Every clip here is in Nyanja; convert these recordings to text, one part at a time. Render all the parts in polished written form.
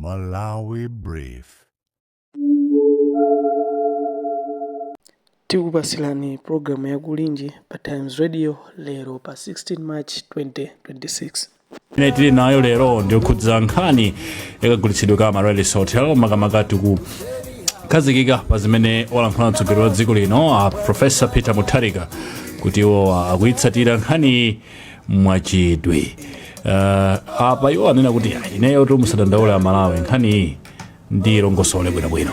Malawi Brief. Tikupasilani programu ya Kulinji pa Times Radio lero pa 16 March 2026. Imene tili nayo lero ndiyokhudza nkhani yakagulitsidwe ka Amaryllis Hotel, makamaka tikukhazikika pa zimene walankhula mtsogoleri wa dziko lino, a Professor Peter Mutharika, kuti iwo akuyitsatira nkhani mwachidwi. Apa iwo anena kuti, "Ayi, ineyo tu musadandaule Amalawi, nkhani iyi ndilongosole bwinobwino."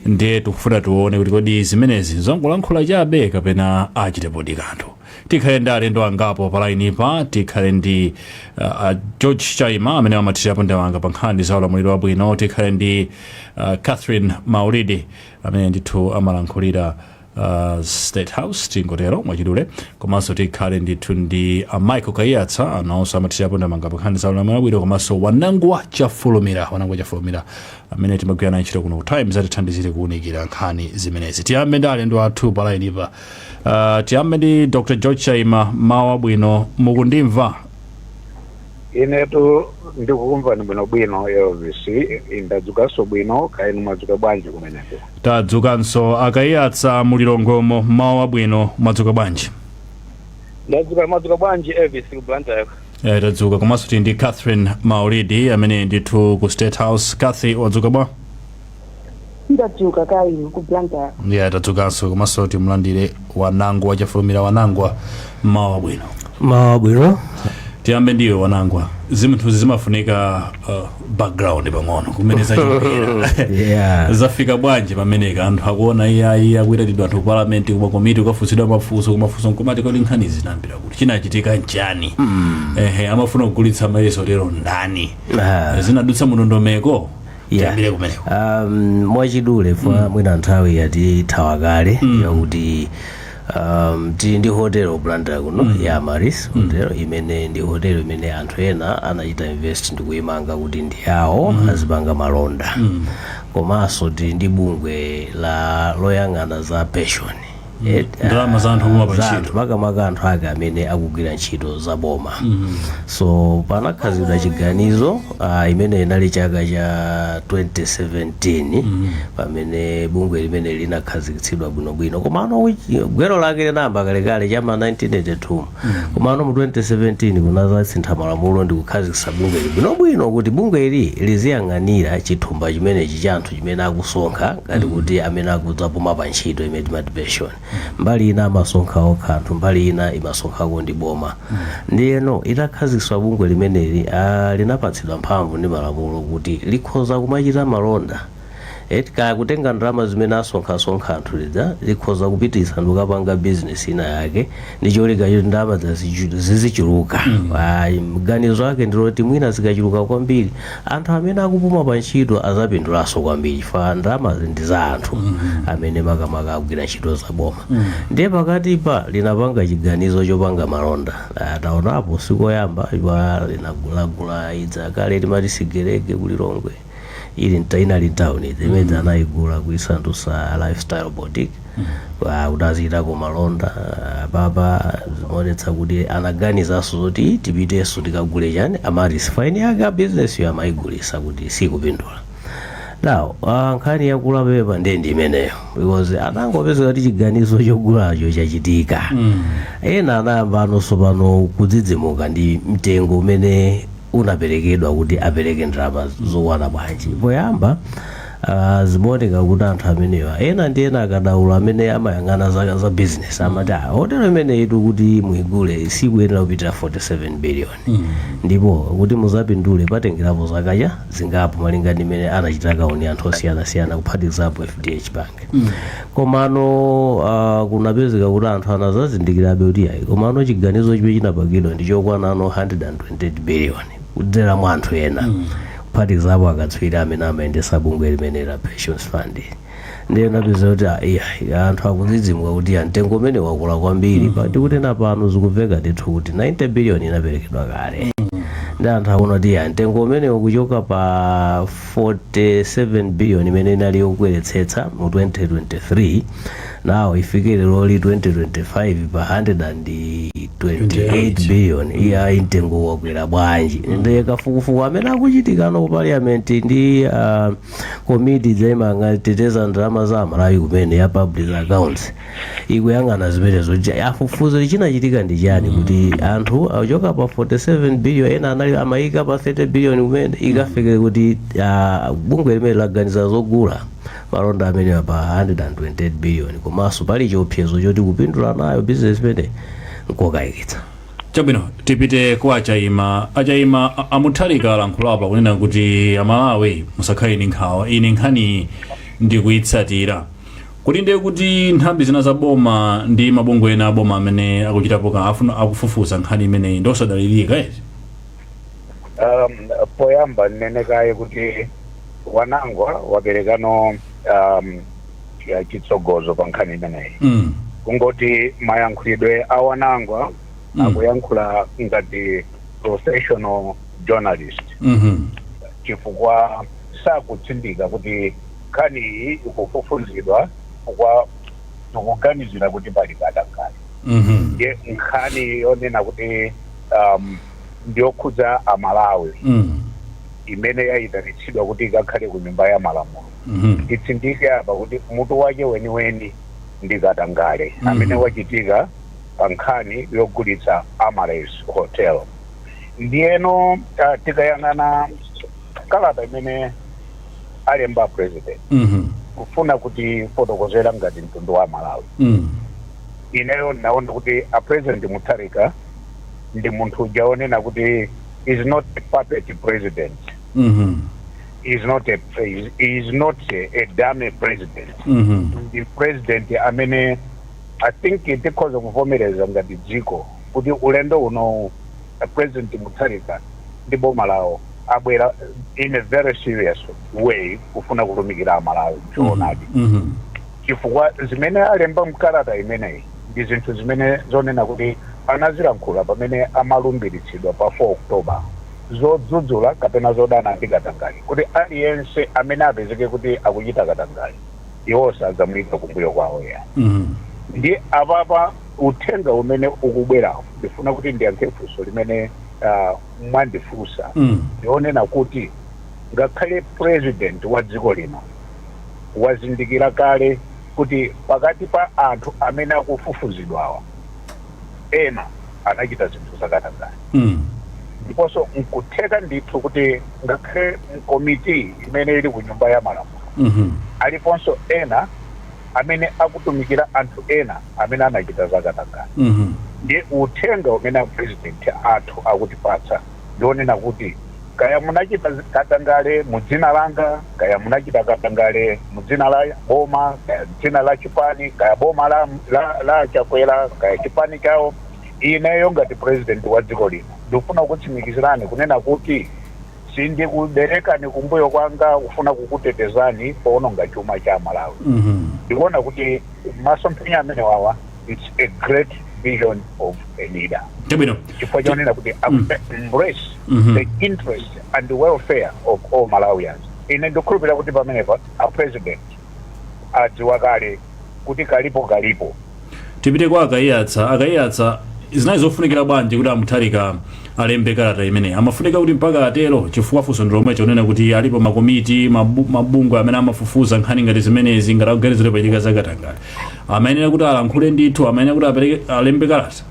Ndiye tikufuna tione kuti kodi zimenezi zongolankhula chabe kapena achitepo kanthu. Tikhale ndi alendo angapo pa lainipa. Tikhale ndi George Chaima amene amathirapo ndemanga pa nkhani za ulamuliro wabwino. Tikhale ndi Catherine Maulidi amene ndithu amalankhulira State House, tingotero mwachidule. Komanso tikhale ndithu ndi Michael Kaiyatsa, anawonso amathirapo ndemanga pa nkhani za ulamuliro wabwino, komanso Wanangwa Chafulumira, Wanangwa Chafulumira amene timagwira naye ntchito kuno ku Times, atithandizire kuwunikira nkhani zimenezi. Tiyambe ndi alendo athu pa lainipa. Tiyambe ndi Dr George Chaima. Mawa abwino, mukundimva? Inetu ndikukumvani bwinobwino, Elvis. Ndadzukanso bwino. Kaya inu mwadzuka bwanji kumeneko? Tadzukanso. Akaiyatsa, mulilongomo, mawa abwino, mwadzuka bwanji? Ndadzuka. Mwadzuka bwanji, Elvis, ku Blantyre? Tadzuka. Komanso tili ndi Catherine Maulidi amene ndithu ku State House. Cathy, wadzuka bwa? Ndadzuka. Kaya inu ku Blantyre? Yeah, tadzukanso. Komanso timulandire Wanangwa Chafulumira. Wanangwa, mawa bwino. Mawa bwino. Tiyambe ndiwe, Wanangwa. Zinthu zimafunika background pang'ono, kumene zachokera, zafika bwanji pameneka. Anthu akuona iyayi, akuitanidwa anthu ku parliament, kuma komiti, kukafunsidwa mafunso, kumafunso nkumati, kodi nkhani zinayambira kuti? Chinachitika nchani? Ehe, amafuna kugulitsa Amaryllis Hotel ndani? Zinadutsa mundondomeko? Tiyambire kumeneko. Mwachidule fa mwina nthawi yatithawa kale, yakuti tili ndi hotel Blantyre kuno ya Amaryllis Hotel, imene ndi hotel imene anthu ena anachita invest ndi kuyimanga kuti ndi yawo, azipanga malonda. Komanso tili ndi bungwe la loyang'ana za pension. Ndalama za anthu omwe pa za ntchito. anthu, makamaka anthu ake amene akugwira ntchito za boma. So panakhazikidwa chiganizo, imene inali chaka cha 2017 pamene bungwe limene linakhazikitsidwa bwinobwino. Komano gwero lake linayamba kalekale chama 1982, komano mu 2017 kunazasintha malamulo ndi kukhazikitsa bungwe ili bwinobwino, kuti bungwe ili liziyang'anira chithumba chimenechi cha anthu chimene akusonkha, ngati kuti amene akudzapuma pa ntchito, imene timati pension. Mbali ina amasonkha okha anthu, mbali ina imasonkhako ndi boma. Ndiyeno itakhazikitsidwa bungwe limeneli, linapatsidwa mphamvu ndi malamulo kuti likhoza kumachita malonda eti, kaya kutenga ndalama zimene asonkhasonkha anthu lija, likhoza kupitisa ndi kukapanga business ina yake ndi cholinga choti ndalama zizichuluka. Ayi, mganizo ake ndiloti mwina zikachuluka kwambiri, anthu amene akupuma pa ntchito azapindulanso kwambiri, chifukwa ndalama ndi za anthu amene makamaka akugwira ntchito za boma. Ndiye pakatipa linapanga chiganizo chopanga malonda. Taonapo sikoyamba, ipa linagulagula idza kale timati Sigelege kulilongwe, ili inali town idza imene anayigula kuisandutsa lifestyle boutique, kuti aziyitako malonda. Papa zimaonetsa kuti anaganizanso zoti tipitenso tikagule chani, Amaryllis. Faini yake a business yo amayigulisa kuti sikupindula. Now nkhani yakula pepa ndiye ndi imeneyo, because anangopeza kuti chiganizo chogulacho chachitika, ena anayamba anonso pano kudzidzimuka ndi mtengo umene unaperekedwa, kuti apereke ndalama zokwana bwanji. Poyamba zimaoneka kuti anthu amenewa, ena ndi ena akadaulo amene amayang'ana za business, amati, ah, hotelo imene itu kuti muigule sikuyenera kupitira 47 billion, ndipo kuti muzapindule patengerapo zaka zingapo, malinga ndi imene anachita kauni anthu osiyanasiyana, kuphatikizapo FDH Bank. Komano kunapezeka kuti anthu anazazindikirabe kuti ayi, komano chiganizo chimene chinapangidwa ndi chokwana ano 128 billion kudzera mwa anthu ena, kuphatikizapo akatswiri amene amayendesa bungwe limene la pensions fund. Ndiye napeza kuti ah, iya, anthu akudzidzimuka kuti ya, mtengo umene wakula kwambiri. Pati kuti pano zikuveka ndithu kuti 90 billion inaperekedwa kale. Ndi anthu akuona kuti ya mtengo umenewo kuchoka pa 47 billion imene inali yokweretsetsa mu 2023, nawo ifike leroli 2025 pa 128 billion, iya, mtengo wakwera bwanji? Ndiye kafukufuku amene akuchitika ano ku parliament ndi komiti dzayimanga teteza ndalama za Amalawi kumene ya Public Accounts ikuyang'ana zimenezo, afufuze chinachitika ndi chani kuti anthu achoka pa 47 billion, ena anali amayika pa 30 billion kumene ikafike kuti bungwe limene laganiza zogula malonda amenewa pa 128 billion, komanso pali chiopsezo choti kupindula nayo business imene nkokayikitsa. Chabwino, tipite kwa Achaima. Achaima, amutharika alankhulapo kunena kuti Amalawi musakhale ndi nkhawa, ine nkhani ndikuyitsatira, kuti ndiye kuti nthambi zina za boma ndi mabungwe ena aboma amene akuchitapo ka afuna akufufuza nkhani imeneyi ndosadalirika ezi? Poyamba nnene kaye kuti Wanangwa waperekano chitsogozo pa nkhani imeneyi. Kungoti mayankhulidwe a Wanangwa akuyankhula ngati professional journalist, chifukwa sakutsindika kuti nkhani iyi ikufufuzidwa chifukwa tikuganizira kuti pali katangale. Ndiye nkhani yonena kuti ndiyokhudza Amalawi imene yayitanitsidwa kuti ikakhale ku Nyumba ya Malamulo, itsindike apa kuti mutu wake weniweni ndi katangale amene wachitika pa nkhani yogulitsa Amaryllis Hotel. Ndiyeno tikayang'ana kalata imene alemba president kufuna kuti fotokozera ngati mtundu wa Malawi, ineyo naona kuti a President Mutharika ndi munthu uja onena kuti is not a puppet president, is not a dummy president. Ndi president amene I think tikhoza kuvomereza ngati dziko kuti ulendo uno President Mutharika ndi boma lawo abwera in a very serious way kufuna kutumikira Amalawi choonadi, chifukwa zimene alemba mkalata imeneyi ndi zinthu zimene zonena kuti anazilankhula pamene amalumbiritsidwa pa 4 October, zodzudzula kapena zodana ndi katangale, kuti aliyense amene apezeke kuti akuchita katangale iwo sadzamuyika kumbuyo kwawo ya. Ndi apapa uthenga umene ukubwerawo, ndifuna kuti ndiyankhe funso limene mwandifunsa, ndionena kuti ngakhale president wa dziko lino wazindikira kale kuti pakati pa anthu amene akufufuzidwawa ena anachita zinthu zakatangale, ndiponso nkutheka ndithu kuti ngakhale mkomiti imene ili ku Nyumba ya Malamulo aliponso ena amene akutumikira anthu ena amene anachita zakatangale. Ndiye uthenga umene a president athu akutipatsa ndionena kuti kaya munachita katangale mu dzina langa, kaya munachita katangale mu dzina la boma, kaya dzina la chipani, kaya boma la Chakwera, kaya chipani chawo, ineyo ngati president wa dziko lino ndikufuna kutsimikizirani kunena kuti sindikuberekani kumbuyo kwanga kufuna kukutetezani poononga chuma cha Malawi. Ndikuona kuti masomphenya amene wawa, it's a great vision of a leader, chifukwa chonena kuti akuti embrace the interest and the welfare of all Malawians. Ine ndikukhulupirira kuti pamenepa a president adziwa kale kuti kalipo kalipo. Tipite kwa Akayiyatsa. Akayiyatsa, zinali zofunikira bwanji kuti Amutharika alembe kalata imeneyi? Amafunika kuti mpaka atero? Chifukwa funso ndi lomwe chonena kuti alipo makomiti, mabungwe amene amafufuza nkhani ngati zimenezi, ngati akuganizira pachitika zakatangale, amayenera kuti alankhule ndithu, amayenera kuti apereke, alembe kalata?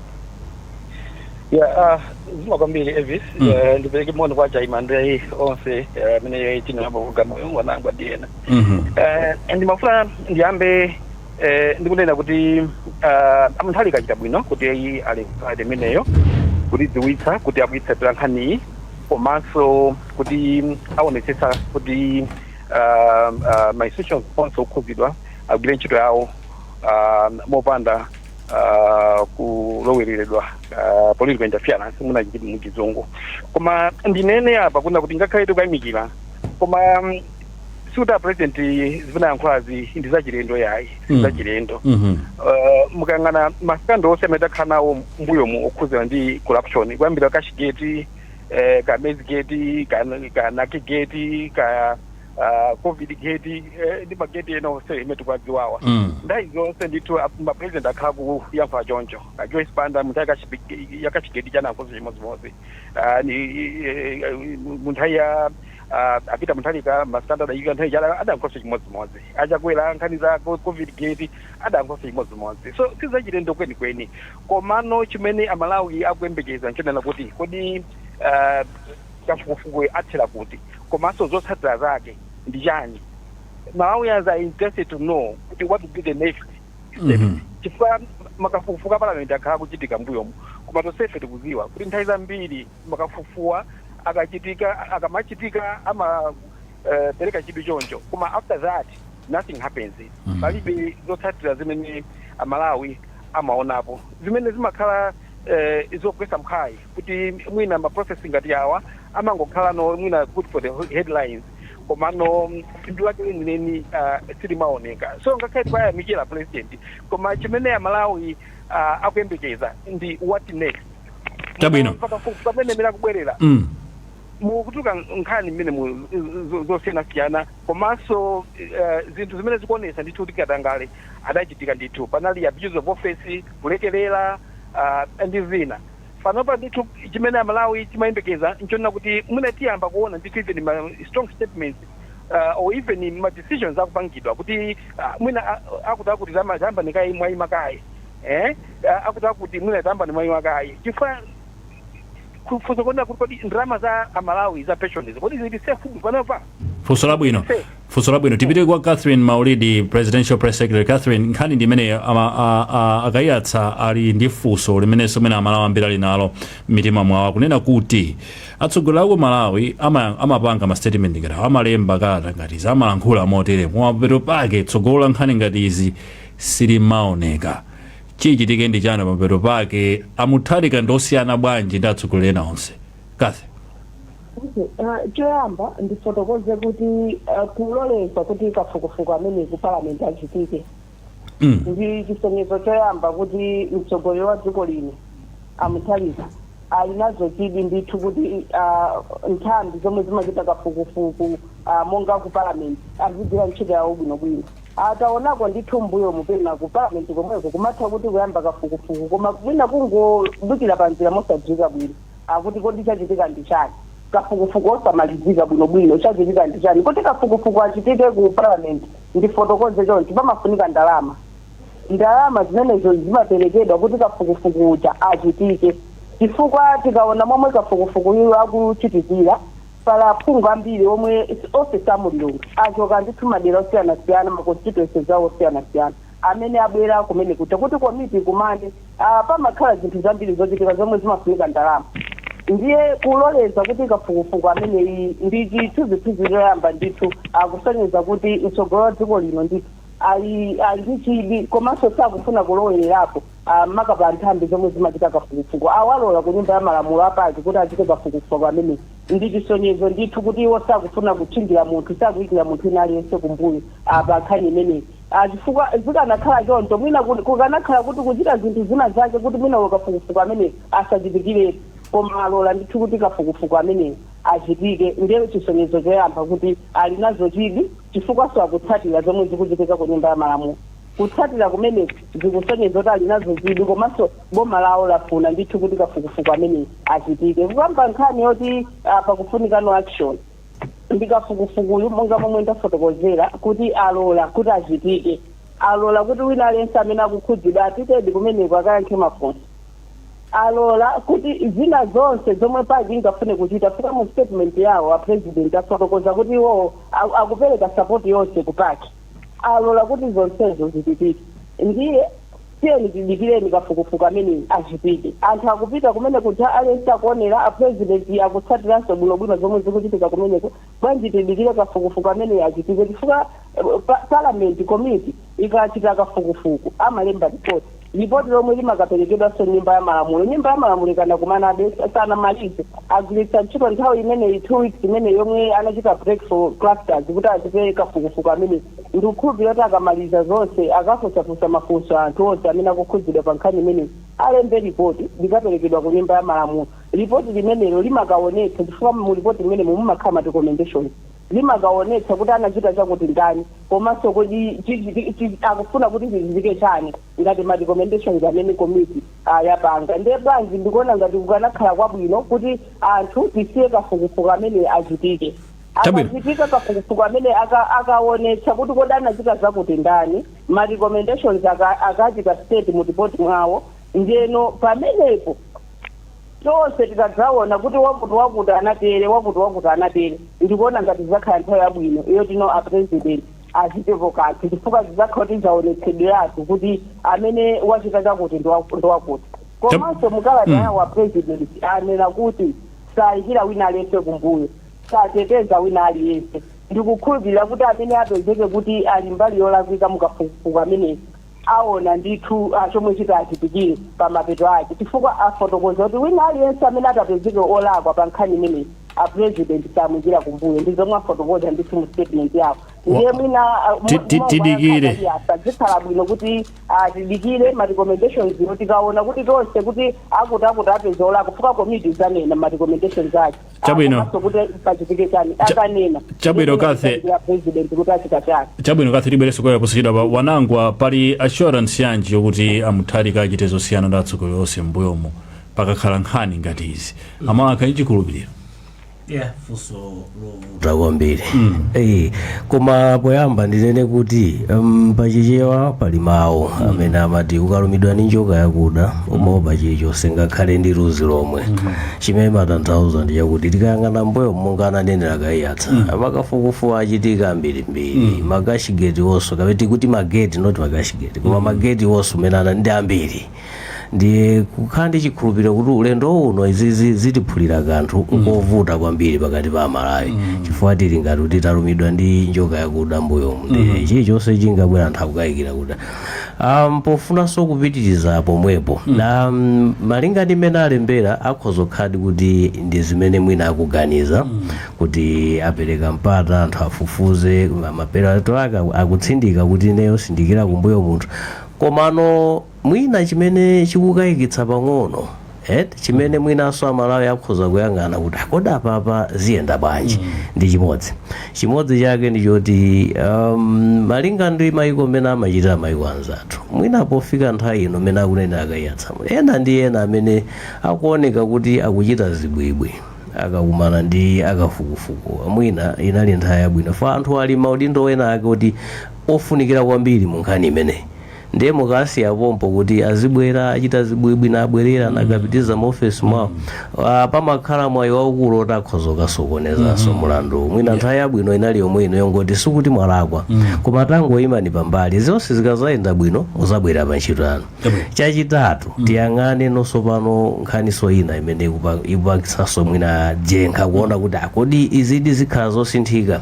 Ya, zikomo kwambiri, Elvis. Ndipereke moni kwa Chaima ndi onse amene tinapo programu, Wanangwa ndi ena. Ndimafuna ndiyambe ndikunena kuti Amutharika achita bwino kuti ali kalata imeneyo kutidziwitsa kuti akuyitsatira nkhaniyi, komanso kuti aonetsetsa kuti ma institutions onse okhudzidwa agwire ntchito yawo mopanda kulowereredwa, political interference muna muchizungu. Koma ndinene apa kuna kuti ngakhale tikuyamikira, koma sikuti a president zimene ayankhulazi ndi zachilendo yayi, zachilendo. Mukayang'ana ma scandal onse amene takhala nawo mbuyomu okhudzana ndi corruption, kuyambira Cashgate, Ka maize gate, ka NAC gate, ka COVID gate, ndi ma gate ena onse imene tikuwadziwawa. Nthawi zonse ndithu mapresident akhala kuyankha choncho. A Joyce Banda munthawi ya cashgate chanankhoso chimodzimodzi. Munthawi ya a Peter Mutharika, ma standard ayika nthawi chala, adankhoso chimodzimodzi. Achakwera, nkhani za COVID gate, adankhoso chimodzimodzi. So sizachilendo kwenikweni, komano chimene Amalawi akuyembekeza nchonena kuti kodi kafukufuku athera kuti, komanso zotsatira zake ndi chani? Malawians are interested to know kuti what will be the next step, chifukwa makafukufuku a parliament akhala kuchitika mbuyomu, koma tonsefe tikudziwa kuti nthawi zambiri makafukufuwa akachitika, akamachitika, ama pereka chidwi choncho, koma after that nothing happens. Palibe zotsatira zimene Amalawi amaonapo, zimene zimakhala zogwetsa mphwayi kuti mwina ma process ngati awa amangokhala no mwina good for the headlines, komano phindu lake lenileni silimaoneka. So ngakhale tikayamikira president, koma chimene Amalawi akuyembekeza ndi what next. Chabwino. Pamene mene akubwerera, mukutuluka nkhani mmene mu zosiyanasiyana, komanso zinthu zimene zikuonesa ndithu kuti katangale adachitika ndithu, panali abuse of office, kulekelera, ndi zina. Panopa ndithu chimene Amalawi chimayembekeza nchonena kuti mwina tiyamba kuona ndithu even ma strong statements or even ma decisions akupangidwa kuti mwina akuti tayamba nikayi mwayima kaye, akuti mwina tayamba ni mwayima kaye, chifukwa kufunsa kuona kuti kodi ndalama za Amalawi za pensions kodi zili safe panopa? Funso labwino, funso labwino. Tipite kwa Catherine Maulidi, Presidential Press Secretary. Catherine, nkhani ndi imene akayatsa ali ndi funso limenenso mwina Amalawi ambiri ali nalo m'mitima mwawo, akunena kuti atsogoleri aku Malawi amapanga ma statement ngati awo, amalemba kalata ngati izi, amalankhula motere, kumapeto pake tsogolo la nkhani ngati izi silimaoneka. Chichitike ndi chani pamapeto pake? Amutharika ndi osiyana bwanji ndi atsogoleri ena onse, Kathy? Okay, choyamba ndifotokoze kuti kuloleza kuti kafukufuku amene ku parliament achitike ndi chisonyezo choyamba kuti mtsogoleri wa dziko lino Amutharika ali nazo chidwi ndithu kuti nthambi zomwe zimachita kafukufuku monga ku parliament azigwira ntchito yawo bwinobwino. Ataonako ndithu mbuyo mupena ku parliament komweko kumatha kuti kuyamba kafukufuku, koma mwina kungodukira panjira mosadziwika bwino, akuti kodi chachitika ndi chani, kafukufuku osamalizika bwinobwino, chachitika ndi chani? Kuti kafukufuku achitike ku parliament, ndifotokoze chonchi, pamafunika ndalama. Ndalama zimenezo zimaperekedwa kuti kafukufuku uja achitike, chifukwa tikaona momwe kafukufuku uyu akuchitikira, pala aphungu ambiri omwe ofesi amulilongo achoka ndithu madera osiyanasiyana, ma constituencies awo osiyanasiyana, amene abwera kumene kuja kuti komiti kumane. Pamakhala zinthu zambiri zochitika zomwe zimafunika ndalama. Ndiye kuloleza kuti kafukufuku ameneyi ndi chithunzithunzi choyamba ndithu akusonyeza kuti mtsogoleri wa dziko lino ndithu ali ndi chidwi, komanso sakufuna kulowererapo maka pa nthambi zomwe zimachita kafukufuku. Awalola ku Nyumba ya Malamulo a PAC kuti achite kafukufuku ameneyi ndi chisonyezo ndithu kuti iwo sakufuna kutchingira munthu, sakuyikira munthu ina aliyense kumbuyo pa nkhani imeneyi. Chifukwa zikanakhala choncho, mwina kukanakhala kuti kuchita zinthu zina zake kuti mwina kafukufuku ameneyi asachitikirepo, koma alola ndithu kuti kafukufuku ameneyi achitike. Ndiye chisonyezo choyamba kuti ali nazo chidwi, chifukwa akutsatira zomwe zikuchitika ku Nyumba ya Malamulo. Kutsatira kumeneku zikusonyeza kuti ali nazo chidwi, komanso boma lawo lafuna ndithu kuti kafukufuku ameneyi achitike. Kukamba nkhani yoti pakufunika no action ndi kafukufukuyu, monga momwe ndafotokozera kuti alola kuti achitike, alola kuti wina aliyense amene akukhudzidwa apitedi kumeneko akayankhe mafunso, alola kuti zina zonse zomwe PAC ingafune kuchita fika. Mu statement yawo a president afotokoza kuti iwowo akupereka support yonse ku PAC, alola kuti zonsezo zichitike. Ndiye tiyeni tidikireni kafukufuku amene achitike. Anthu akupita kumene kuja, aliyense akuonera, a president akutsatiranso bwinobwino zomwe zikuchitika kumeneko. Bwanji tidikire kafukufuku amene achitike? Chifukwa parliament committee ikachita kafukufuku amalemba ripoti, ripoti lomwe limakaperekedwanso Nyumba ya Malamulo. Nyumba ya Malamulo ikanakumanabe, sanamalize, agwiritsa ntchito nthawi imeneyi, 2 weeks imene yomwe anachita break for clusters, kuti achite kafukufuku amene. Ndikukhulupirira kuti akamaliza zonse, akafunsafunsa mafunso anthu onse amene akukhudzidwa pa nkhani imeneyi, alembe ripoti, likaperekedwa ku Nyumba ya Malamulo. Ripoti limenelo limakaonetsa, chifukwa mu ripoti limene mumakhala ma recommendations, limakaonetsa kuti anachita chakuti ndani, komanso kuti akufuna kuti chichitike chani ngati ma recommendations amene komiti yapanga. Ndiye bwanji ndikuona ngati kukanakhala kwabwino kuti anthu tisiye kafukufuku amene achitike. Akachitika kafukufuku amene akaonetsa kuti kodi anachita zakuti ndani, ma recommendations akachita state mu report mwawo, ndiyeno pamenepo tonse tikadzaona kuti wakuti wakuti anatere, wakuti wakuti anatere, ndikuona ngati zidzakhala nthawi yabwino iyo tino a president achitepo kanthu, chifukwa zidzakhala kuti zaonetsedweratu kuti amene wachita chakuti ndi wakuti. Komanso mukalata yawo a president anena kuti sayikira wina aliyense kumbuyo, sateteza wina aliyense. Ndikukhulupirira kuti amene apezeke kuti ali mbali yolakwika mukafukufuku ameneyi aona ndithu chomwe chitachitikire pa mapeto ake, chifukwa afotokoza kuti wina aliyense amene atapezeke olakwa pa nkhani imeneyi, a president samuyikira kumbuyo. Ndi zomwe afotokoza ndithu mu statement yawo. Ndiye mwina Tidikire. Zikhala bwino kuti tidikire ma recommendations yo. Tikaona kuti tonse kuti akuti akuti apeza olakwa, chifukwa komiti zanena ma recommendations ake. Chabwino. Komanso kuti pachitike chani akanena. Chabwino, Ndiye Kathe. ya president kuti achita chani. Chabwino, Kathe, tibwereso kwera posachedwa pa Wanangwa. Pali assurance yanji yokuti aMutharika achite zosiyana ndi atsogoleri onse m'mbuyomo pakakhala nkhani ngati izi? Amalakha chikhulupiriro? Yeah, funso lovuta kwambiri. Koma poyamba ndinene kuti pachichewa pali mawu amene amati ukalumidwa ndi njoka yakuda umaopa chilichonse, ngakhale ndi luzi lomwe. Chimene matanthauza ndi chakuti tikayang'ana mbuyo, monga ananenera Kaiyatsa, makafukufuku achitika ambirimbiri, ma cashgate onso, kapena tikuti mageti, not ma cashgate, koma mageti onso umene ana ndi ambiri. Ndiye kukhala ndi chikhulupiriro kuti ulendo uno izizi zitiphulira kanthu nkovuta kwambiri pakati pa Amalawi, chifukwa tili ngati kuti talumidwa ndi njoka yakuda mbuyomu, ndi chilichonse chingabwera anthu akukayikira kuti pofunanso kupitiriza pomwepo, malinga ndi mmene alembera, akhoza kukhadi kuti ndi zimene mwina akuganiza kuti apereka mpata anthu afufuze. Mapeto ake akutsindika kuti ineyo sindikira kumbuyo munthu. Komano mwina chimene chikukayikitsa pang'ono, chimene mwinanso Amalawi akhoza kuyang'ana kuti akodi apapa ziyenda bwanji, ndi chimodzi. Chimodzi chake ndi choti malinga ndi maiko mmene amachitira maiko anzathu, mwina pofika nthawi ino mmene akunena Akaiyatsa, ena ndi ena amene akuoneka kuti akuchita zibwibwi akakumana ndi akafukufuku, mwina inali nthawi yabwino fa anthu ali maudindo ena ake kuti ofunikira kwambiri mu nkhani imeneyi, ndiye mukasiya pompo kuti azibwera achita zibwibwi nabwerera nakapitiza mu ofesi mwawo, pamakhala mwayi waukulu oti akhoza kukasokonezanso mulandu. Mwina nthawi yabwino inali yomwe ino yongoti sikuti mwalakwa, koma tangoyimani pambali, zonse zikazayenda bwino muzabwera pa ntchito yanu. Chachitatu, tiyang'ane nonso pano nkhaniso ina imene ikupangisanso mwina jenkha kuona kuti akodi izidi zikhala zosinthika.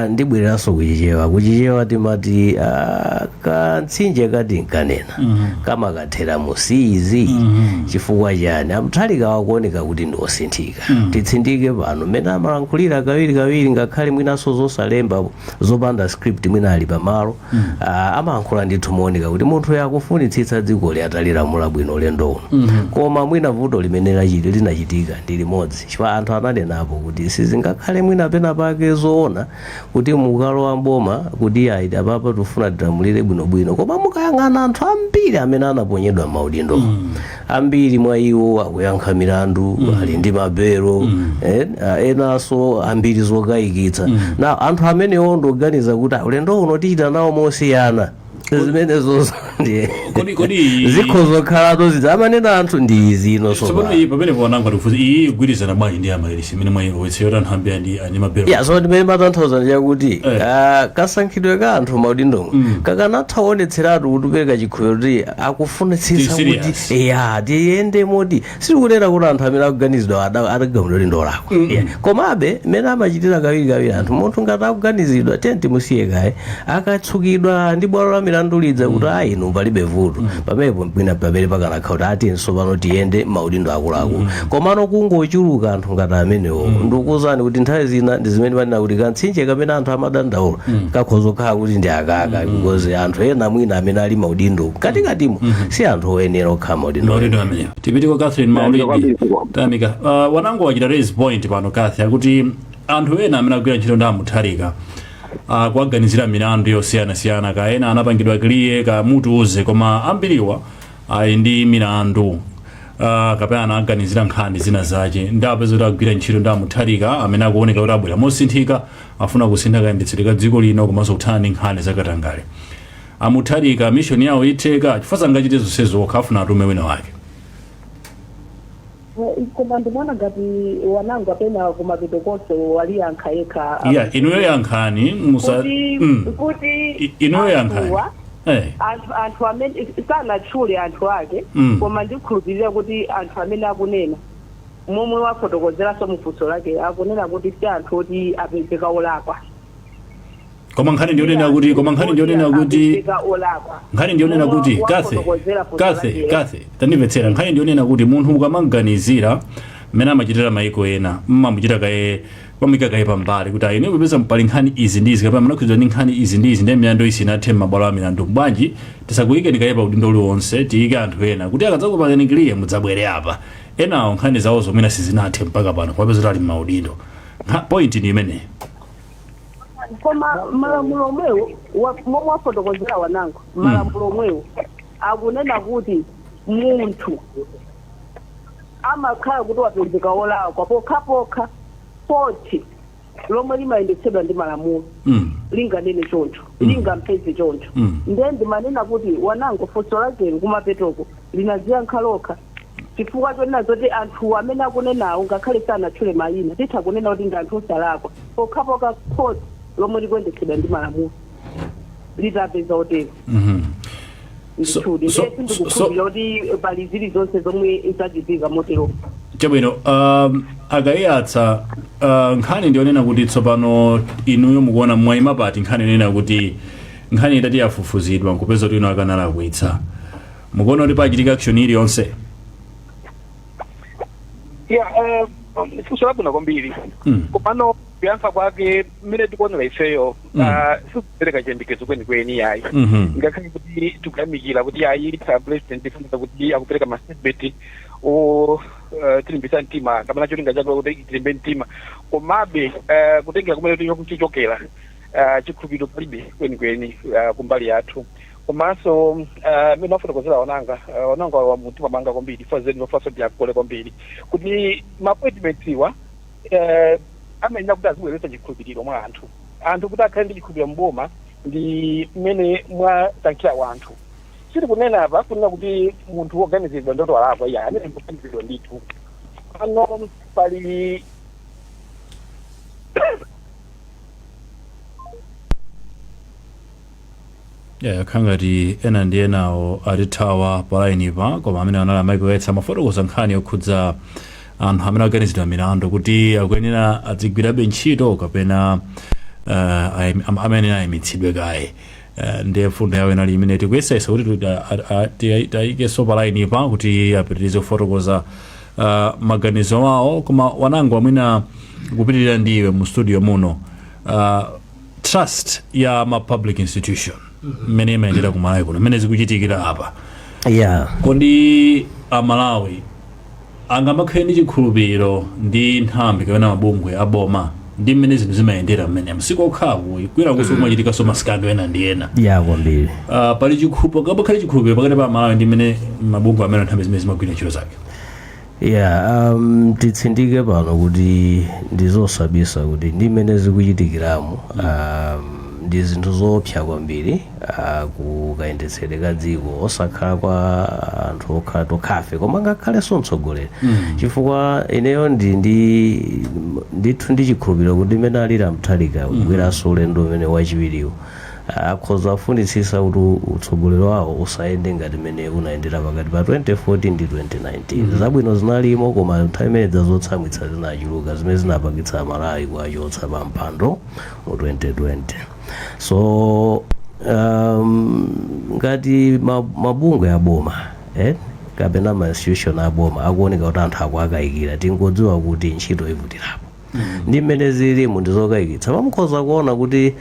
Ndibwereranso kuchichewa. Kuchichewa timati kantsinje kati nkanena kamakathera musiizi. Chifukwa chani aMutharika wakuoneka kuti ndi osinthika? Titsindike pano mmene amalankhulira kawiri kawiri, ngakhale mwinanso zosalemba, zopanda script, mwina ali pamalo, amalankhula ndithu mooneka kuti munthu yakufunitsitsa dzikoli atalilamula bwino ulendo uno. Koma mwina vuto limene linachitika ndi limodzi, chifukwa anthu ananenapo kuti sizingakhale mwina pena pake zoona kuti mukalowa mboma kuti ayi, apapa tifuna tilamulire bwinobwino, koma mukayang'ana anthu ambiri amene anaponyedwa maudindo, ambiri mwa iwo akuyankha milandu, ali ndi mabelo, enanso ambiri zokayikitsa. Na anthu amenewo ndoganiza kuti ulendo uno tichita nawo mosiyana. Zimenezo ndiye Kodi zikhozokhalatu zidza amanena anthu ndi izi ino. Tsopano iyi pamene ponanga tikufunsa, iyi igwirizana bwanji ndi amalirisi imene mwayilowetsa yoti anthu ambiri ndi mabelo? Ya, so ndimene matanthauza ndichakuti kasankhidwe ka anthu maudindomo kakanatha kuonetseratu kuti upereka chikhulupiriro kuti akufunitsitsa Tili serious. kuti ya tiyende moti sitikunena kuti anthu amene akuganizidwa adagamulidwa kuti ndolakwa. Yeah. Komabe mmene amachitira kawiri kawiri anthu, munthu ngati akuganizidwa, tiye timusiye kaye akatsukidwa ndi bwalo la milandu lidza kuti ayi inu. Inu palibe vuto pamenepo, mwina pamene pakanakhala kuti ati tsopano tiyende maudindo akuluakulu. Komano kungochuluka anthu ngati amenewo, ndikuwuzani kuti nthawi zina ndi zimene manena kuti kantsinje kamene anthu amadandaula kakhoza kukhala kuti ndi akaka, because anthu ena mwina amene ali maudindo mkatikatimo si anthu oyenera okhala maudindo. Maudindo amenewo. Tipite kwa Catherine Maulidi. Tayamika. Wanango wachita raise point pano, Cathy, akuti anthu ena amene agwira ntchito ndi aMutharika kuwaganizira milandu yosiyanasiyana, ka ena anapangidwa clear, ka mutiuze, koma ambiriwa ali ndi milandu kapena anaganizira nkhani zina zache, ndi apeza kuti agwira ntchito ndi aMutharika amene akuoneka kuti abwera mosinthika, afuna kusintha kayendetsedwe ka dziko lino komanso kuthana ndi nkhani zakatangale. AMutharika mission yawo itheka chifukwa sangachite zonsezo okha, afuna atume wina wake? Koma ndimaona ngati wanangu apena kumapeto konse waliyankha yekha. Yeah, inuyo yankhani musa Kuti kuti Inuyo yankhani. Anthu amene sanatchule anthu ake, koma ndikhulupirira kuti anthu amene akunena, momwe wafotokozeranso mufunso lake, akunena kuti si anthu oti apezeka olakwa. Koma nkhani ndionena kuti Apezeka olakwa. Nkhani ndionena Momwe kuti, Kathe, wafotokozera funso Kathe, lake. Kathe, tandimvetsera. Nkhani ndionena kuti munthu ukamanganizira, mmene amachitira maiko ena, mmamuchita kaye, pamuyika kaye pambali kuti ayi, popeza pali nkhani izi ndi izi kapena munakhudzidwa ndi nkhani izi ndi izi, ndiye milandu isinathe m'mabwalo a milandu, bwanji tisakuyikeni kaye pa udindo uliwonse, tiyike anthu ena kuti akadzakupangani clear mudzabwere apa. Enawo nkhani zawo zomwena sizinathe mpaka pano, popeza kuti ali m'maudindo. Point ndi imeneyi. Koma malamulo omwewo momwe wafotokozera wanango, malamulo omwewo akunena kuti munthu amakhala kuti wapezeka wolakwa pokhapokha khoti lomwe limayendetsedwa ndi malamulo linganene choncho, lingampeze choncho. Ndiye ndimanena kuti wanango funso lakelo kumapetoko linaziyankha lokha, chifukwa chonena zoti anthu amene akunenawo, ngakhale sanatchule mayina, titha kunena kuti ndi anthu osalakwa pokhapokha khoti lomwe likuyendetsedwa ndi malamulo litapeza otero. Ndithudi, ndiye sindikukhulupirira kuti pali zilizonse zomwe zachitika motero. Chabwino. Akayiyatsa, nkhani ndionena kuti tsopano inuyo mukuona mwayima pati nkhani yonena kuti nkhani itati yafufuzidwa nkupeza kuti ino akanalakwitsa, mukuona kuti pachitika action iliyonse? Yeah, funso labwino kwambiri. Komano kuyankha kwake, mmene tikuonera ifeyo, sikupereka chiyembekezo kwenikweni yayi, ngakhale kuti tikuyamikira kuti ayi, president ifunira kuti akupereka ma statement o tilimbisa mtima kapena cholinga chake kuti tilimbe mtima, komabe kutengera kumene tichokera, chikhulupiriro palibe kwenikweni kumbali yathu. Komanso mmene wafotokozera wananga, wananga wa mtima mwanga kwambiri fazeni wafaso ndiyakole kwambiri kuti ma appointments iwa amayenera kuti azibweretsa chikhulupiriro mwa anthu, anthu kuti akhale ndi chikhulupiriro mboma ndi mmene mwasankhira wanthu. Sitikunena apa kunena kuti munthu woganiziridwa ndoto alakwa, iya, amene ndikuganiziridwa ndithu. Pano pali Yeah, khangati ena ndi enawo atithawa pa line pa, koma amene anali a Michael Yetsa amafotokoza nkhani yokhudza anthu amene aganizidwa milandu kuti akuyenera adzigwirabe ntchito kapena amene ayimitsidwe kaye. Ndiye fundo yawo inali imene tikuyesesa kuti tayikenso pa line pa kuti apitirize kufotokoza maganizo awo. Koma wanango, amwina kupitirira ndiwe mu studio muno, trust ya ma public institution mmene imayendera ku Malawi kuno, mmene zikuchitikira apa, kodi Amalawi angamakhale ndi chikhulupiriro ndi nthambi kapena mabungwe aboma ndi mmene zinthu zimayendera mmene msiku okhaku kwina kuso kumachitikanso ma scandal ena ndi ena? Ya, kwambiri. Pali chikhulupiriro, kapakhale chikhulupiriro pakati pa Amalawi ndi mmene mabungwe amene, nthambi zimene zimagwira ntchito zake? Yeah, titsindike pano kuti ndizosabisa kuti ndi mmene zikuchitikiramo, ndi zinthu zoopsa kwambiri kukayendetsedwe ka dziko, osakhala kwa anthu okhala tokhafe, koma ngakhalenso mtsogoleri, chifukwa ineyo ndi ndithu ndi chikhulupiriro kuti mmene alili aMutharika kubweranso ulendo umene wachiwiriwo, akhoza afunitsitsa kuti utsogoleri wawo usayende ngati mmene unayendera pakati pa 2014 ndi 2019. Zabwino zinalimo, koma nthawi imene zotsamwitsa zinachuluka zimene zinapangitsa Amalawi kuwachotsa pa mpando mu 2020. So Ngati mabungwe aboma, kapena ma institution aboma akuoneka kuti anthu akuakayikira, tingodziwa kuti ntchito ivutirapo. Ndi mmene zilimu, ndizokayikitsa. Pamukhoza kuona kuti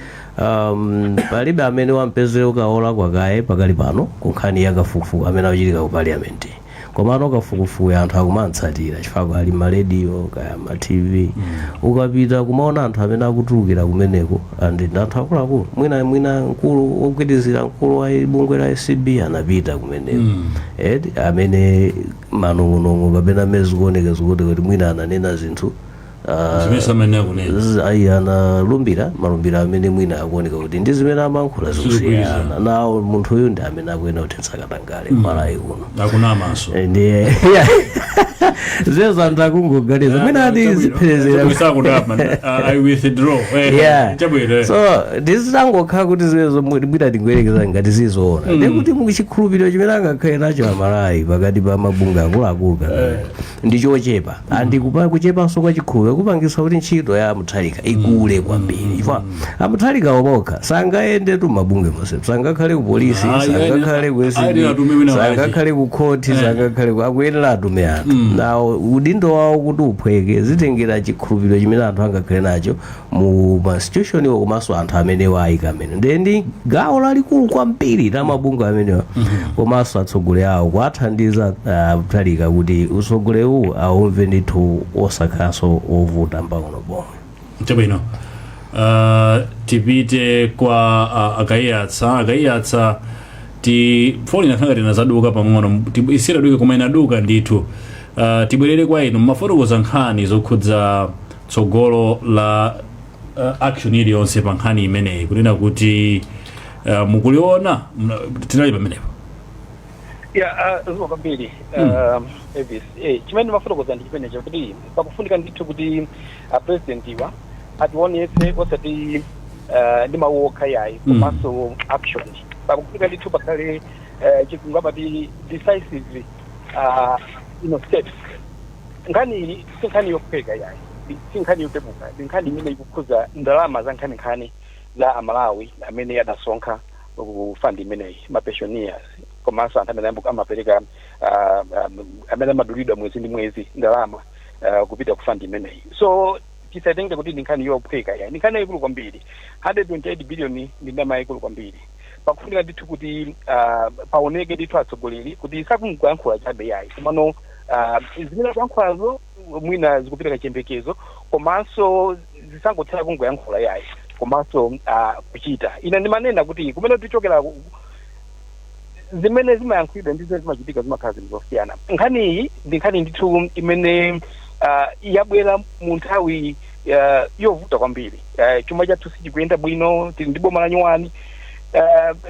palibe amene wampezera kaola kwakaye pakali pano ku nkhani ya kafukufuku amene akuchitika ku parliament. Komano kafukufuku anthu akumatsatira chifukwa ali marediyo kaya ma TV. Ukapita kumaona anthu amene akutulukira kumeneko and ndi anthu akuluakulu, mwina mkulu wogwirizira, mkulu wa bungwe la ACB anapita kumeneko, eti, amene manong'onong'o kapena amene zikuoneka zikuti kuti mwina ananena zinthu zimene samene kunena. Ayi, analumbira malumbiro amene mwina akuoneka kuti ndi zimene amankhula zikusiyana nawo. Munthu uyu ndi amene akuyena kuthetsa katangale Malawi kuno. Akunamanso. Ndiye zezo anthu akungoganiza mwina ati zipherezera. Sakudama, I withdraw. Yeah. Chabwino. So ndizitangokhala kuti zimenezo mwina tingoyerekeza ngati zizoona, ndikuti muchikhulupiriro chimene angakhale nacho Amalawi pakati pa mabungwe akuluakulu kapena ndi chochepa, andi kuchepanso kwa chikhulupiriro kupangisa kuti ntchito ya Mutharika ikule kwambiri, chifukwa aMutharika omokha sangayende tu mabungwe monse, sangakhale ku polisi, sangakhale ku ayenera atume wina ACB, wache. Sangakhale ku khoti, sangakhale ku, akuyenera atume anthu nawo. Udindo wawo kuti uphweke zitengera chikhulupiriro chimene anthu angakhale nacho mu ma institution iwo komanso anthu amene wayika amene. Ndiye ndi gawo lalikulu kwambiri la mabungwe amenewa komanso atsogoleri awo kuwathandiza Mutharika kuti utsogoleri uwu aumve ndithu, osakhalanso ovuta mpang'ono pomwe. Chabwino, tipite kwa Akaiyatsa. Akaiyatsa, ti foni inakhanga tinazaduka pang'ono, isiraduke koma inaduka ndithu. Tibwerere kwa inu. Mmafotokoza nkhani zokhudza tsogolo la action iliyonse pa nkhani imeneyi, kunena kuti mukuliona tinali pamenepo. Ya, zikomo kwambiri, Elvis. Chimene ndimafotokoza ndi chimenecho, kuti pakufunika ndithu kuti president iwa ationetse osati ndi mawu okha yayi, komanso action. Pakufunika ndithu pakhale Chizungu amati decisive steps. Nkhani iyi si nkhani yophweka yayi, si nkhani yopepuka. Ndi nkhani imene ikukhuza ndalama za nkhaninkhani za Amalawi amene adasonkha ku fund imeneyi, ma pensioners komanso anthu amene amapereka, amene amadulidwa mwezi ndi mwezi ndalama kupita ku fund imeneyi. So tisatenge kuti ndi nkhani yophweka yayi, ndi nkhani yayikulu kwambiri. 128 billion ndi ndalama yayikulu kwambiri. Pakufunika ndithu kuti paoneke ndithu atsogoleri kuti sakungoyankhula chabe yayi, komano zimene akuyankhulazo mwina zikupereka chiyembekezo, komanso zisangotsala kungoyankhula yayi, komanso kuchita. Ine ndimanena kuti kumene tichokera, zimene zimayankhulidwa ndi zimene zimachitika zimakhala zinthu zosiyana. Nkhani iyi ndi nkhani ndithu imene yabwera mu nthawi yovuta kwambiri. Chuma chathu sichikuyenda bwino. Tili ndi boma la nyuwani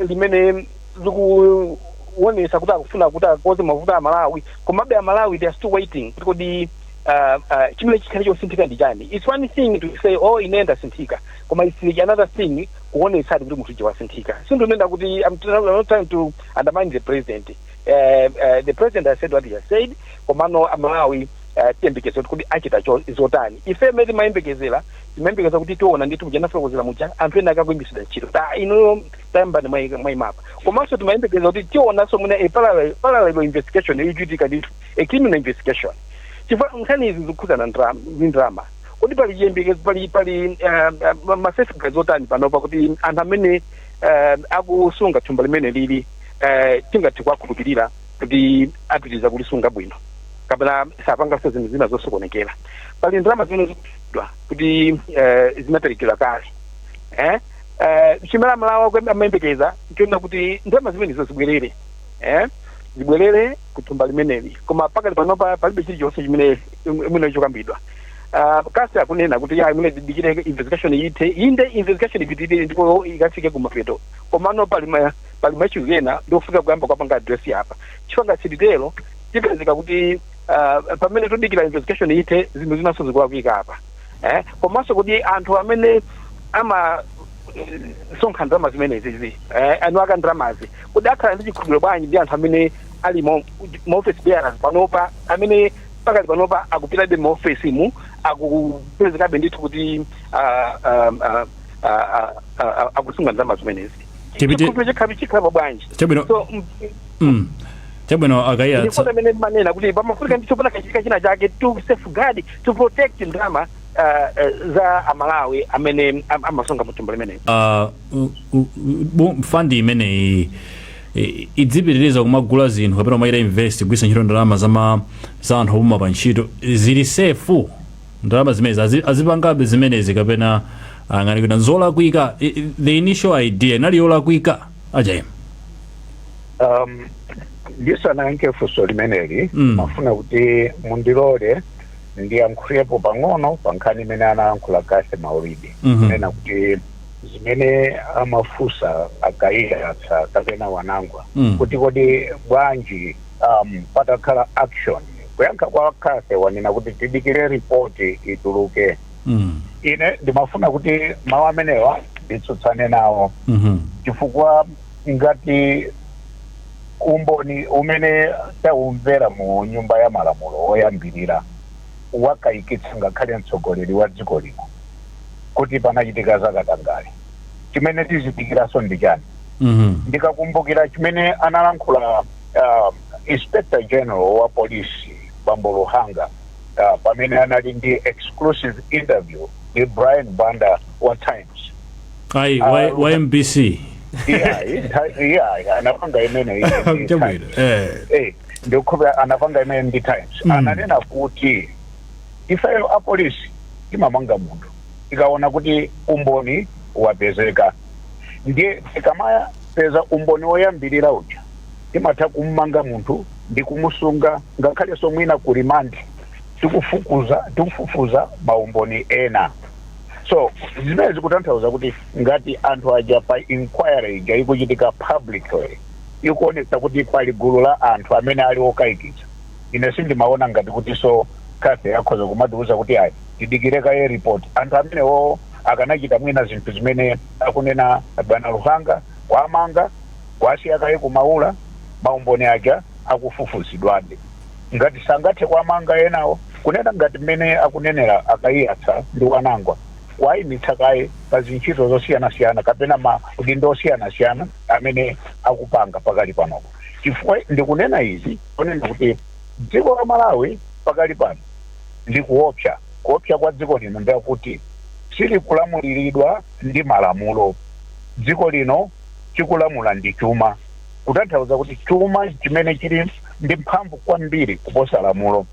limene likuonesa kuti akufuna kuti akonze mavuto a Malawi, komabe Amalawi, they are still waiting kuti kodi chimene chikhale chosinthika ndi chani? It's one thing to say, "Oh, ine ndasinthika," koma it's another thing kuonetsadi kuti munthu uja wasinthika. Sindinena kuti I'm not trying to undermine the president. The president has said what he has said, komano Amalawi tiyembekeza kuti achita zotani. Ife mmene timayembekezera, timayembekeza kuti tiona ndithu muja nafotokozera muja, anthu ena akakuimbitsidwa ntchito, ta inuyo tayambani mwayimapa. Komanso timayembekeza kuti tionanso mwina a parallel investigation ikuchitika ndithu, a criminal investigation, chifukwa nkhani izi zikukhudzana ndi ndalama. Kodi pali chiyembekezo, pali ma safeguards otani panopa kuti anthu amene akusunga thumba limene lili tingathe kuwakhulupirira kuti apitiriza kulisunga bwino kapena sapanganso zinthu zina zosokonekera? Pali ndalama zimene zikutidwa kuti zinaperekedwa kale, eh? Chimene Amalawi amayembekeza nchiona kuti ndalama zimenezo zibwerere, eh? Zibwerere kuthumba limeneli, koma pakali panopa palibe chilichonse chimene mwina chokambidwa. Kasi akunena kuti ya, mwina dikire investigation ite inde investigation ipitirire ndipo ikafike kumapeto, komano pali ma issues ena ndofika kuyamba kwapanga address apa, chifukwa ngati sititero tipezeka kuti pamene tudikira investigation ite zinthu zinaso zikulakwika apa, eh? Komanso kuti anthu amene ama sonkha ndalama zimenezi, anu aka ndalamazi, kuti akhala ndi chikhulupiriro bwanji ndi anthu amene ali mo office bearers panopa, amene pakali panopa akupitabe mu office mu, akupezekabe ndithu kuti akusunga ndalama zimenezi? Chikhulupiriro chikhapi chikhalapo bwanji? Chabwino. So Chabwino, akayatsa. Ndifuna amene ndimanena kuti pamafunika ndithu panakachitika china chake to safeguard, to protect ndalama za Amalawi amene amasunga muthumba limeneli. Fund imeneyi idzipitiriza kumagula zinthu kapena kumayita invest, kugwiritsa ntchito ndalama za anthu opuma pa ntchito? Zili safe ndalama zimenezi? Azipangabe zimenezi kapena ngani kuti nzolakwika? The initial idea inali yolakwika, ajaima? Ndisanayankhe funso limeneli, mafuna kuti mundilole ndiyankhulepo pang'ono pa nkhani imene anayankhula Kase Maulidi, kunena kuti zimene amafunsa akayatsa kapena Wanangwa, kuti kodi bwanji patakhala action. Kuyankha kwa Kase, wanena kuti tidikire ripoti ituluke. Ine ndimafuna kuti mawu amenewa nditsutsane nawo, chifukwa ngati umboni umene taumvera mu Nyumba ya Malamulo woyambirira wakayikitsa ngakhale mtsogoleri wa dziko lino kuti panachitika zakatangale, chimene tizidikiranso ndi chani? Ndikakumbukira chimene analankhula Inspector General wa polisi, Bambo Luhanga, pamene anali ndi exclusive interview ndi Brian Banda wa Times. Ayi, wa MBC. Iya, anapanga imene iyi ndi Chabwino. Times. Eh. Ndikukhulupirira anapanga imene ndi Times. Ananena kuti ifeyo apolisi timamanga munthu tikaona kuti umboni wapezeka. Ndiye tikamapeza umboni woyambirira uja, timatha kummanga munthu ndi kumusunga ngakhalenso mwina ku remand, tikufukuza, tikufufuza maumboni ena. So zimene zikutanthauza kuti ngati anthu aja pa inquiry ija ikuchitika publicly ikuonetsa kuti pali gulu la anthu amene ali okayikitsa, ine sindimaona ngati kuti so Kase akhoza kumatiuza kuti ayi, tidikire kaye report. Anthu amenewo akanachita mwina zinthu zimene akunena bwana Luhanga, kwamanga, kwasiya kaye kumaula, maumboni aja akufufuzidwabe. Ngati sangathe kwamanga enawo, kunena ngati mmene akunenera akayiyatsa ndi Wanangwa, kwayimitsa kaye pa zintchito zosiyanasiyana kapena maudindo osiyanasiyana amene akupanga pakali panopo. Chifukwa ndikunena izi, kunena kuti dziko la Malawi pakali pano ndikuopsa. Kuopsa kwa dziko lino ndiyakuti silikulamuliridwa ndi malamulo. Dziko lino chikulamula ndi chuma, kutanthauza kuti chuma chimene chili ndi mphamvu kwambiri kuposa lamulo.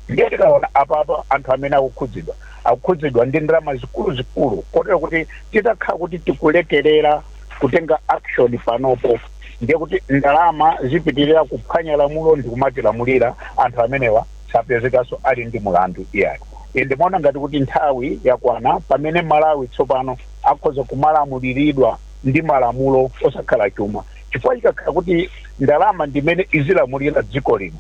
Ndiye tikaona apapa, anthu amene akukhudzidwa, akukhudzidwa ndi ndalama zikuluzikulu, kotero kuti titakhala kuti tikulekerera kutenga action panopo, ndiye kuti ndalama zipitirira kuphwanya lamulo ndi kumatilamulira. Anthu amenewa sapezekanso ali ndi mulandu iyayi. Ine ndimaona ngati kuti nthawi yakwana pamene Malawi tsopano akhoza kumalamuliridwa ndi malamulo, osakhala chuma, chifukwa chikakhala kuti ndalama ndimene izilamulira dziko lino,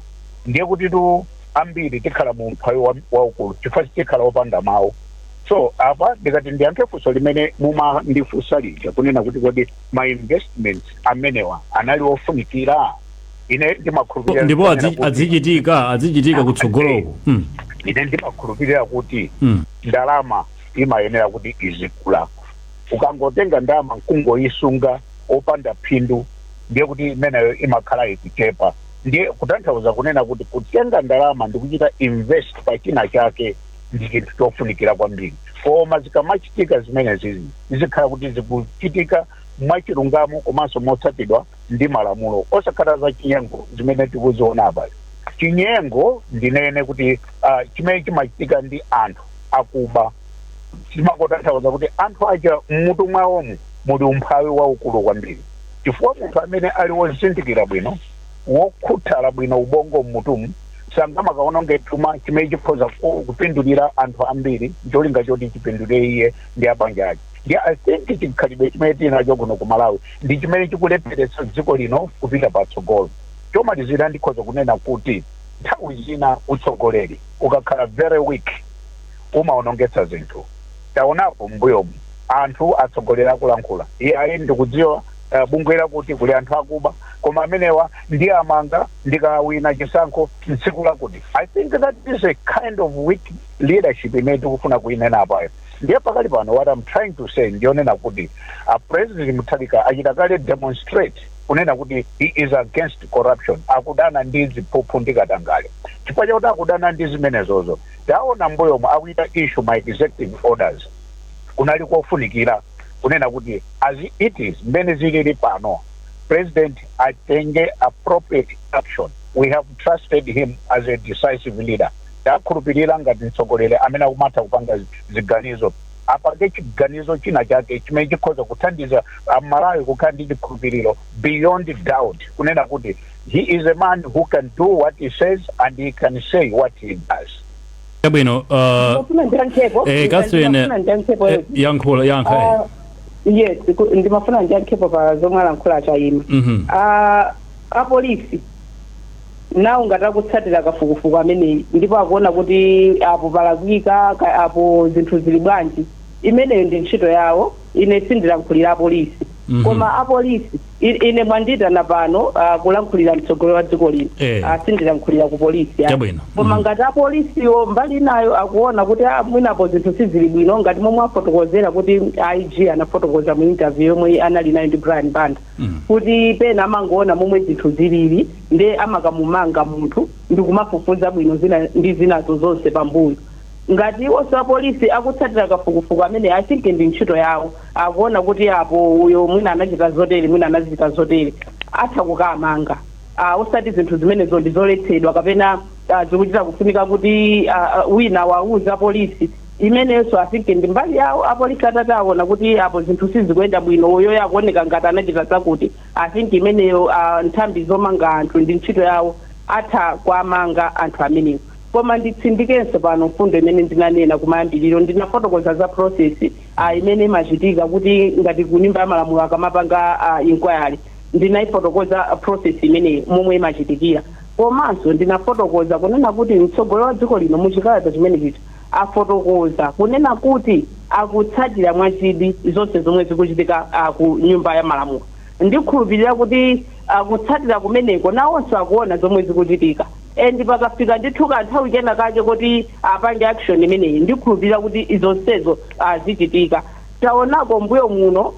ndiye kuti tu ambiri tikhala mu umphawi waukulu, chifukwa tikhala wopanda mawu. So apa ndikati ndiyankhe funso limene mumandifunsa lija, kunena kuti kodi ma investments amenewa anali ofunikira, ine ndimakhulupirira Ndipo kunena kuti azichitika kutsogoloko. Ine ndimakhulupirira kuti ndalama imayenera kuti izikula. Ukangotenga ndalama nkungoyisunga opanda phindu, ndiye kuti imeneyo imakhala ikuchepa. Ndiye kutanthauza kunena kuti kutenga ndalama ndi kuchita invest pa china chake ndi chinthu chofunikira kwambiri, koma zikamachitika zimenezi zizikhala kuti zikuchitika mwachilungamo komanso motsatidwa ndi malamulo, osakhala za chinyengo zimene tikuziona apa. Chinyengo, ndinene kuti chimene chimachitika ndi anthu akuba, chimakotanthauza kuti anthu aja mmutu mwawomu muli umphawi waukulu kwambiri, chifukwa munthu amene ali wozindikira bwino, wokhuthala bwino ubongo mmutumu, sangamakaononge chuma chimene chikhoza kupindulira anthu ambiri cholinga choti chipindulire iye ndi abanja ake. Ndi I think chikhalidwe chimene tili nacho kuno ku Malawi ndi chimene chikulepheretsa dziko lino kupita patsogolo. Chomalizira, ndikhoza kunena kuti nthawi zina utsogoleri ukakhala very weak umaonongetsa zinthu. Taonapo m'mbuyomu anthu atsogoleri akulankhula, iye ayi, ndikudziwa bungwe lakuti kuli anthu akuba, koma amenewa ndi amanga ndikawina chisankho mtsiku lakuti. I think that is a kind of weak leadership imene tikufuna kuinena apayo. Ndiye pakali pano, what I'm trying to say, ndionena kuti a President Mutharika achita kale demonstrate kunena kuti he is against corruption, akudana ndi ziphuphu ndi katangale. Chifukwa chakuti akudana ndi zimenezozo, taona mbuyomo akuita issue ma executive orders. Kunali kofunikira kunena kuti as it is, mmene zilili pano, President atenge appropriate action. We have trusted him as a decisive leader. Takhulupirira ngati mtsogoleri amene akumatha kupanga ziganizo. Apange chiganizo china chake chimene chikhoza kuthandiza Amalawi kukhala ndi chikhulupiriro beyond doubt kunena kuti he is a man who can do what he says and he can say what he does. Chabwino. Ndimafuna ndiyankhepo. Catherine. Ndimafuna ndiyankhepo. Yankhula, yankha. Yes, ndimafuna ndiyankhepo pa zomwe alankhula Achayima. Apolisi nawo ngati akutsatira kafukufuku ameneyi ndipo akuona kuti apo palakwika, apo zinthu zili bwanji, imeneyo ndi ntchito yawo. Ine sindilankhulira apolisi. Koma apolisi, ine mwanditana pano kulankhulira mtsogoleri wa dziko lino. Sindilankhulira ku polisi, ayi. Koma ngati apolisiwo mbali inayo akuona kuti mwinapo zinthu sizili bwino, ngati momwe afotokozera kuti IG anafotokoza mu interview yomwe anali nayo ndi Brian Banda kuti pena amangoona momwe zinthu zilili nde amakamumanga munthu ndikumafufuza bwino zina ndi zinazo zonse pambuyo, ngati iwonso apolisi akutsatira kafukufuku amene, I think ndi ntchito yawo, akuona kuti apo uyo mwina anachita zotere, mwina anachita zotere, atha kukamanga. Osati zinthu zimenezo ndi zoletsedwa kapena zikuchita kufunika kuti wina wauza polisi. Imenenso I think ndi mbali yawo. Apolisi atati aona kuti apo zinthu sizikuyenda bwino, uyo akuoneka ngati anachita zakuti, I think imeneyo nthambi zomanga anthu ndi ntchito yawo, atha kuamanga anthu amenewo. Koma nditsindikenso pano mfundo imene ndinanena kumayambiriro. Ndinafotokoza za process imene imachitika kuti ngati ku Nyumba ya Malamulo akamapanga inquiry. Ndinayifotokoza process imeneyi momwe imachitikira. Komanso ndinafotokoza kunena kuti mtsogoleri wa dziko lino muchikalata chimene chicha afotokoza kunena kuti akutsatira mwachidwi zonse zomwe zikuchitika ku Nyumba ya Malamulo. Ndikhulupirira kuti akutsatira kumeneko nawonso akuona zomwe zikuchitika, and pakafika ndithu kanthawi kena kake kuti apange action imeneyi, ndikhulupirira kuti zonsezo zichitika. Taonako mbuyo muno,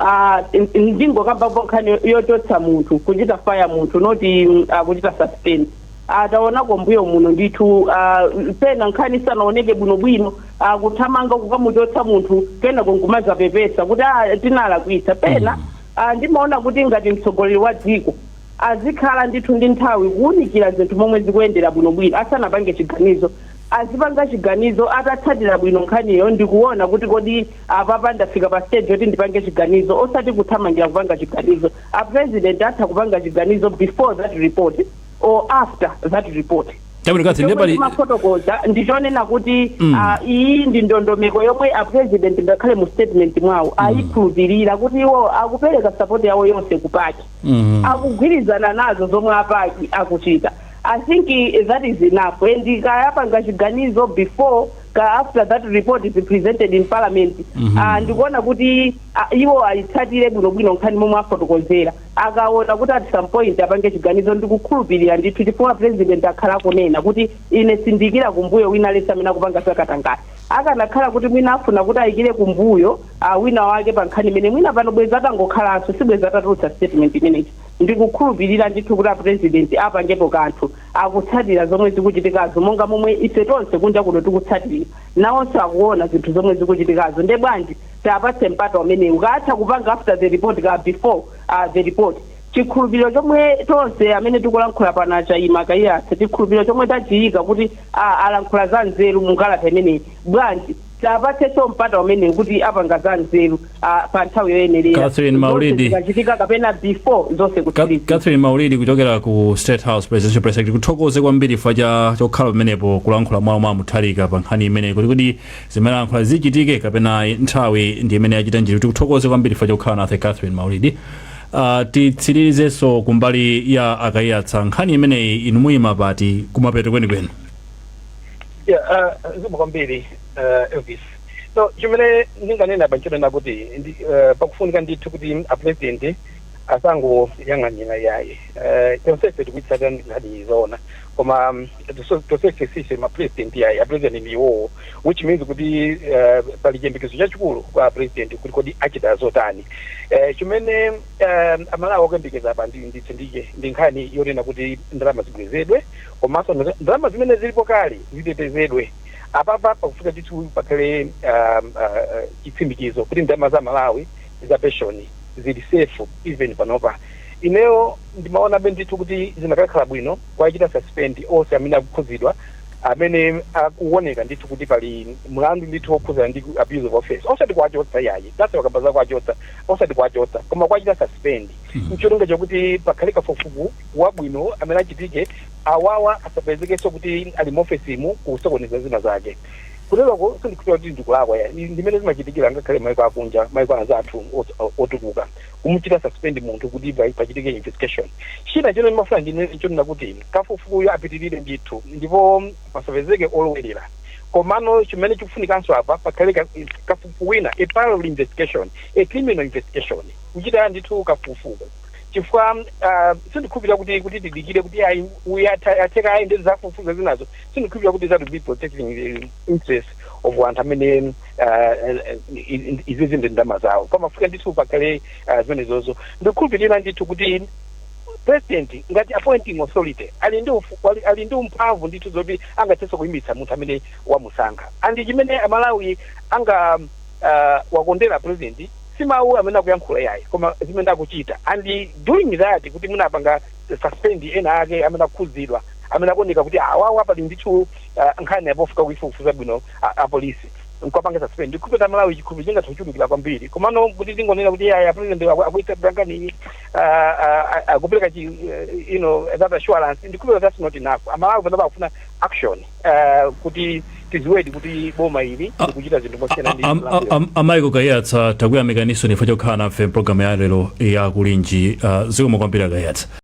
ndingokambapo nkhani yochotsa munthu, kuchita fire munthu, not kuchita suspend. Taonako mbuyo muno ndithu, pena nkhani isanaoneke bwinobwino, kuthamanga kukamuchotsa munthu, kenako nkumazapepesa kuti tinalakwitsa pena. Ndimaona kuti ngati mtsogoleri wa dziko azikhala ndithu ndi nthawi kuwunikira zinthu momwe zikuyendera bwinobwino asanapange chiganizo. Azipanga chiganizo atatsatira bwino nkhaniyo ndikuona kuti kodi apapa ndafika pa stage yoti ndipange chiganizo, osati kuthamangira kupanga chiganizo. A President atha kupanga chiganizo before that report or after that report. Chabwino, Catherine, Chomwe ndepali ndimafotokoza ndichonena kuti iyi ndi ndondomeko yomwe a President ngakhale mu statement mwawo ayikhulupirira kuti iwo akupereka support yawo yonse ku PAC, akugwirizana nazo zomwe a PAC akuchita. I think that is enough, and kayapanga chiganizo before ka after that report is presented in Parliament, ndikuona kuti iwo ayitsatire bwinobwino nkhani momwe afotokozera. Akaona kuti at some point apange chiganizo, ndikukhulupirira ndithu, chifukwa President akhala akunena kuti ine sindikira kumbuyo wina aliyense amene akupanga zakatangale. Akanakhala kuti mwina afuna kuti ayikire kumbuyo wina wake pa nkhani imene, mwina pano bwezi atangokhalanso, sibwezi atatulutsa statement imeneyi. Ndikukhulupirira ndithu kuti a President apangepo kanthu. Akutsatira zomwe zikuchitikazo monga momwe ife tonse kunja kuno tikutsatirira. Nawonso akuona zinthu zomwe zikuchitikazo. Nde bwanji tapatse mpata umenewu? Katha kupanga after the report ka before the report. Chikhulupiriro chomwe tonse amene tikulankhula pano, Achayima, Kaiyatsa, chikhulupiriro chomwe tachiyika kuti alankhula za nzeru mukalata imeneyi, bwanji tapatsenso mpata umenewu kuti apanga za nzeru pa nthawi yoyenerera Catherine Maulidi. zonse zikachitika kapena before zonse kutsirizika. Catherine Maulidi kuchokera ku State House Presidential Press Secretary, kuthokoze kwambiri chifukwa cha chokhala pamenepo kulankhula mwawo mwa Mutharika pa nkhani imeneyi, kuti zimene alankhula zichitike kapena nthawi ndi imene yachita njira. Tikuthokoze kwambiri chifukwa chokhala nafe, Catherine Maulidi. Titsirizenso kumbali ya Akaiyatsa nkhani imeneyi. Inu muyima pati kumapeto kwenikweni? Yeah, zikomo kwambiri, Elvis. So chimene ndinganena pa nchonena kuti pakufunika ndithu kuti a President Asangoyang'anira yayi. Tonsefe tikuitsata nkhani, zoona, koma tonsefe sise ma president yayi. A president ndi iwowo, which means kuti pali chiyembekezo chachikulu kwa president kuti kodi achita zotani. Chimene Amalawi akuyembekeza apa, nditsindike, ndi nkhani yonena kuti ndalama zibwezedwe, komanso ndalama zimene zilipo kale zitetezedwe. Apapa pakufika ndithu pakhale chitsimikizo kuti ndalama za Malawi za pension zili safe. Even panopa ineyo ndimaonabe ndithu kuti zinakakhala bwino kwachita suspend onse amene akukhuzidwa, amene akuoneka ndithu kuti pali mlandu ndithu wokhuzana ndi abuse of office, osati kuwachotsa yayi. Tase wakamba kuwachotsa, osati kuwachotsa, koma kuwachita suspend ncholinga chokuti pakhale kafukufuku wabwino amene achitike, awawa asapezekenso kuti ali muofesimu kusokoneza zina zake. Kuteroko sindikudziwa kuti ndikulakwa ya ndimene zimachitikira ngakhale maiko akunja, maiko anzathu otukuka, kumuchita suspend munthu kuti pachitike investigation. China chino ndimafuna ndine chonena kuti kafukufukuyo apitirire ndithu ndipo pasapezeke olowerera. Komano chimene chikufunikanso apa, pakhale kafukufuku wina, a parallel investigation, a criminal investigation, kuchita ndithu kafukufuku, chifukwa sindikhulupirira kuti tidikire kuti ayi, uyu atheka, ayi, ndi zafufuza zinazo. Sindikhulupirira kuti that will be protecting the interest of anthu amene izizi ndi ndalama zawo. Pamafika ndithu pakhale zimenezozo. Ndikukhulupirira ndithu kuti president ngati appointing authority ali ndi umphamvu ndithu zoti angathenso kuyimitsa munthu amene wamusankha. And chimene Amalawi anga wakondera president si mawu amene akuyankhula yayi, koma zimene akuchita. And doing that, kuti munapanga suspend ena ake amene akukhuzidwa, amene akuoneka kuti awawa pali ndithu nkhani yapofika kuifufuza bwino apolisi, nkwapanga suspend, ndikupeta Malawi chikhulupiriro chingathe kuchulukira kwambiri. Komano kuti tingonena kuti aya president akuita nkhani, akupereka chi that assurance, ndikupeta that's not enough. Amalawi panopa akufuna action, kuti tiziwedi kuti boma ili likuchita zinthu mosiyana ndi lamuliro. A Michael Kaiyatsa, takuyamikaninso chifukwa chokhala nafe mpulogalamu ya lero ya Kulinji. Zikomo kwambiri, Kaiyatsa.